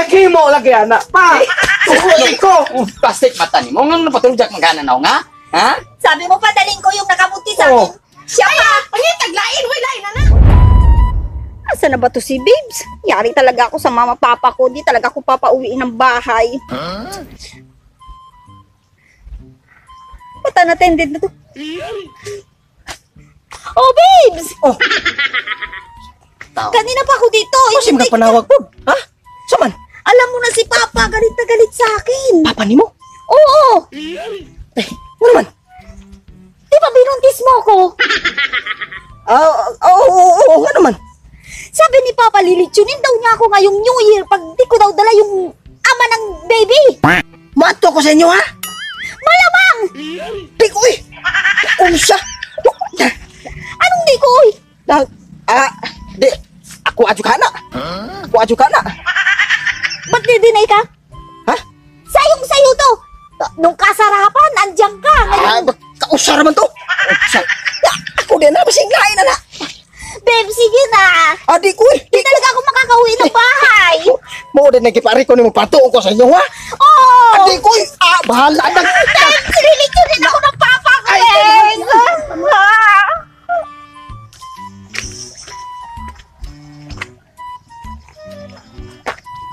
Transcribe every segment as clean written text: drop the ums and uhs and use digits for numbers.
naghimo lagi ana pa. Tuoy ko. Plastic mata nimo ngano patulog magana na nga? Ha? Sabi mo padaling ko yung nakabuti sa akin. Siya pa. Pangitag lain, way lain na na. Asa na ba to si Babes? Yari talaga ako sa mama papa ko. Di talaga ako papauwiin ng bahay. Huh? Ba't unattended na to? Oh, Babes! Oh. Kanina pa ako dito. Kasi magpanawag po. Ha? Saman? Alam mo na si Papa, galit na galit sa akin. Papa nimo? Oo. Eh, ano naman? Di ba binuntis mo ko? Oo, ano naman? Sabi ni Papa, lilitsunin daw niya ako ngayong New Year pag di ko daw dala yung ama ng baby. Mato ko sa inyo, ha? Malamang! Di ko, eh! Unsa? Anong di ko, oy? Di, ako adyo ka na. Ako adyo ka na. Ba't di-deny ka? Ha? Sayong-sayo to! Nung kasarapan, andyan ka. Ah, kausar man to. Ako din na, basing lain na na. Babe, sige na. Ah, di ko, eh. Di talaga ako makakauwi ng bahay. Mo din nagkipari ko ni mo patuong ko sa inyo, ha? Oo. Ah, di ko, eh. Ah, bahala na. Babe, sililitsunin ako ng papa ko, eh.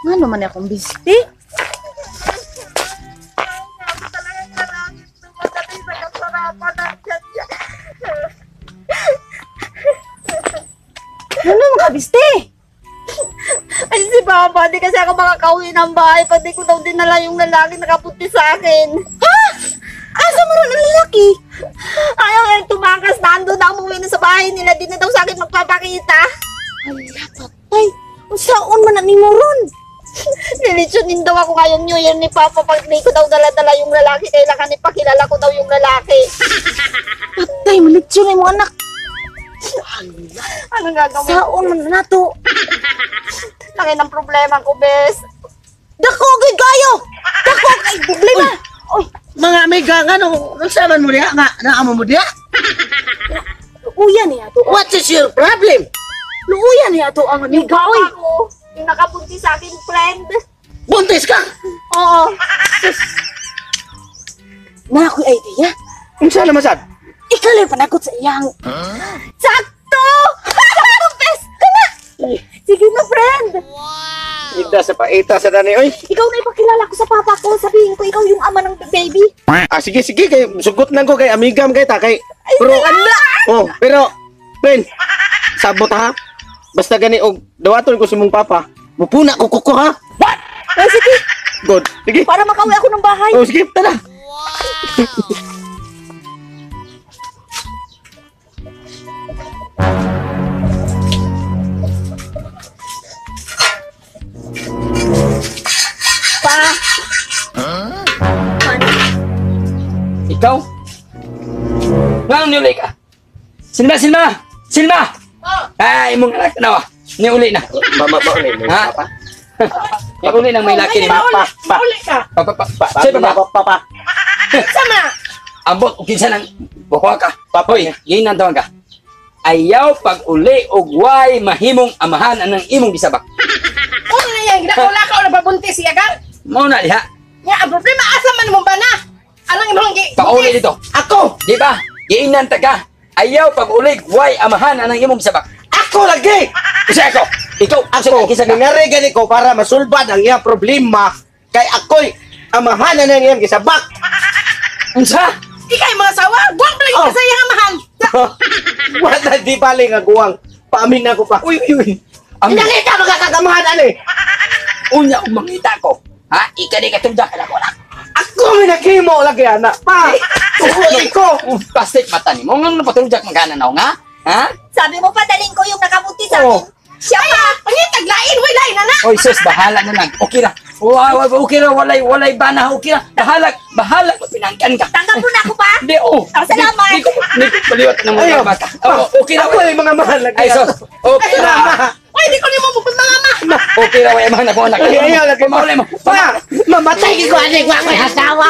Ano man akong bisti? Ano mga bisti? Ay, si Papa, di kasi ako makakauwi ng bahay pag di ko daw dinala yung lalaki nakaputi sa akin. Ha? Asa mo ron ang lalaki? Ayaw, eh, tumakas na. Ando na umuwi na sa bahay nila. Di na daw sa akin magpapakita. Ay, patay. Unsaon man ang nimo ron? Nilitsunin daw ako ngayong New Year ni Papa pag di ko daw dala-dala yung lalaki. Kailangan ipakilala ko daw yung lalaki. Patay, malitsyon mo anak. Anong gagawin? Saon man na nato? Laki ng problema ko, bes. Dako, gid kayo! Dako, kay problema! Oy, mga amiga, nga nung nagsaman mo diha, nga naamo mo diha? Luuyan niya to. What is your problem? Luuyan niya to ang amiga, oy. Ako, yung nakabuntis sa akin, friend. Buntis ka? Oo. Na ako'y idea. Unsa naman sad? Ikaw lang panagot sa iyang. Huh? Sakto! Sakto, bes! Kana! Sige na, friend. Wow. Ida sa paita sa dani, oy. Ikaw na ipakilala ko sa papa ko. Sabihin ko, ikaw yung ama ng baby. Ah, sige, sige. Kay, sugot lang ko kay amigam kay ta. Kay, pero, oh, pero, friend, sabot ha. Basta gani, og dawaton ko sa mong papa. Mupuna ko kuko ha. What? Ay, sige. Good. Sige. Para makauwi ako ng bahay. Oh, sige, tara. Wow. Pa. Huh? Ikaw? Nga niuli ka? Silma, Silma! Silma! Oh. Ay, imong anak na. Niuli na. Mauli. Ha? Niuli nang may laki ni Pa, pa. Mauli ka. Pa, pa, pa. Pa, pa, pa, pa. Sama. Ambot, o kinsa nang bukuha ka. Hoy, ginan tawag ka. Ayaw pag-uli og way mahimong amahan anang imong gisabak. Kung na yan, ginakaw-lakaw na pabuntis siya ka? Mao na diha. Nga, ang problema, asa man mo ba na? Anong imong gi... Pauli dito. Ako! Di ba? Giinan ta ka. Ayaw pag-uli, way amahan anang imong gisabak. Ako lagi! Isa ako! Ikaw! Ako! Isa ka. Nangari gani ko para masulbad ang iyang problema kay ako'y amahan na ng iyang gisabak. Unsa? Ikay mga sawa! Guwang pa lagi sa iyang amahan! Wala di bali nga guwang. Paamin na ko pa. Uy, uy, uy. Ang Nakita magkakagamahan ani. Unya ug mangita ko. Ha? Ika di ka tugda ka wala. Ako may naghimo lagi ana. Pa. Tuoy ko. Plastic mata nimo ngano patulog magana na nga? Ha? Sabi mo padaling ko yung nakabuti sa akin. Siya pa. Pangitag lain, way lain na na. Oy sus, bahala na lang. Okay ra. Wow, okay ra, walay walay bana, okay ra. Bahala, bahala ko pinangkan ka. Tanggap mo na ako pa. Di oh. Ah, salamat. Di ko baliwat ng mga bata. Oh, okay ra. Ako ay mga mahal lagi. Ay sus. Okay ra. Oy, di ko nimo mo mga ama. Okay ra, way amahan ako anak. Ay, ayaw lagi. Maulay mo. Pa, Mamatay ko ani ko ako'y asawa.